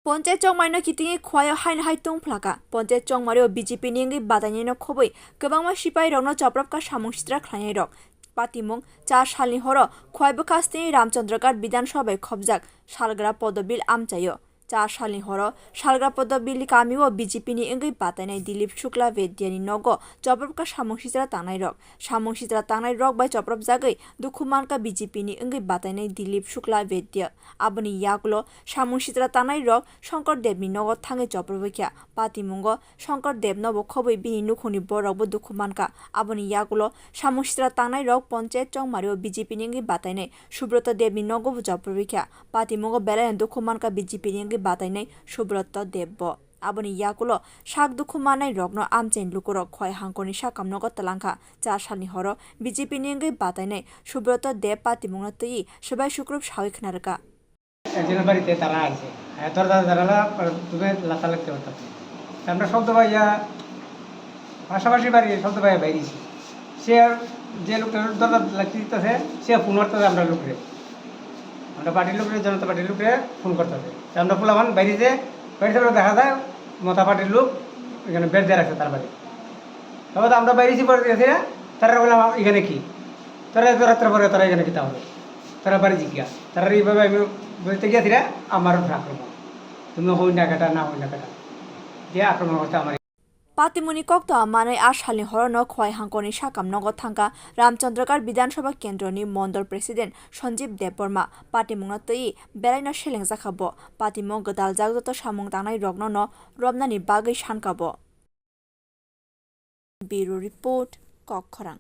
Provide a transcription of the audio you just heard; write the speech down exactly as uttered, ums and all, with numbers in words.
Ponchayat chongmaino kitingwi Khwaio haino hai tongphlaka. Ponchayat chongmario B J P ni wngwi batainaino khobwi kwbangma sipairokno chopropkha samung sitra khlainairok. Patimung cha salni horo Khwai bwkha stini Ramchandra Ghat Bidhan Sabha bai khobjak Salgra Podobil amchaio. Cha salni horo Salgra Podobil kamio B J P ni wngwi batainai Dilip Shukla Vedya ni nogo chopropkha samung sitra tangnairok. Samung sitra tangnairok bai chopropjagwi dukhu mankha B J P ni wngwi batainai Dilip Shukla Vedya. Aboni yagulo samung sitra tangnairok Shankar Dev ni nogo thangwi chopropikha. Patimungo Shankar Dev no bo khobwi bini nukhungni borok bo dukhu mankha. Aboni yagulo samung sitra tangnairok ponchayat chongmario B J P ni wngwi batainai Subrata Dev ni nogo bo chopropikha. Patimungo belaino dukhu mankha B J P ni wngwi batainai Subrata Dev bo. Aboni yagulo sak dukhu mannairokno amchaini lukurok Khwai hangkorni sakam nogo twlangkha. Cha salni horo B J P ni wngwi batainai Subrata Dev patimungno twiwi swbai sukrup sawi khna rwkha. একজনের বাড়িতে তারা আইছে। হ্যাঁ, দরজা জানালা, আহ, তুমি লাতা লাগতে পারতাম। তা আমরা শব্দ পাইয়া, পাশাপাশি বাড়ি শব্দ পাইয়া বাইরেছি। সে আর যে লোকটা দরজা লাগতে দিতেছে, সে ফোন করতেছে আমরা লোকরে। আমরা পার্টির লোকরে, জনতা পার্টির লোকরে ফোন করতেছে। তা আমরা পোলাপান বাইরে যে, বাইরে থেকে দেখা যায়, মতা পার্টির লোক এখানে বেড় দিয়ে রাখছে তার বাড়ি। তবে তো আমরা বাইরেছি পরে গেছি না, তারা বলে, "আমার এখানে কি?" তারা এত রাত্রে পরে তারা এখানে কিতা হবে? তারা বাড়ি জিজ্ঞা। তারা এইভাবে আমি বলতে গিয়েছি না, আমার উপরে আক্রমণ। তুমি হই না কাটা, না হই না কাটা। যে আক্রমণ করছে আমার। Patimungni koktwma manwi a salni horono Khwai hangkorni sakam nogo thangkha Ramchandra Ghat Bidhan Sabha kendroni Mondol President Sanjeev Debbarma. Patimungno twiwi belaino selengjak kha bo. Patimung gwdaljak joto samung tangnai rokno no romnani bagwi sankha bo. Bureau Report, Kokkhorang.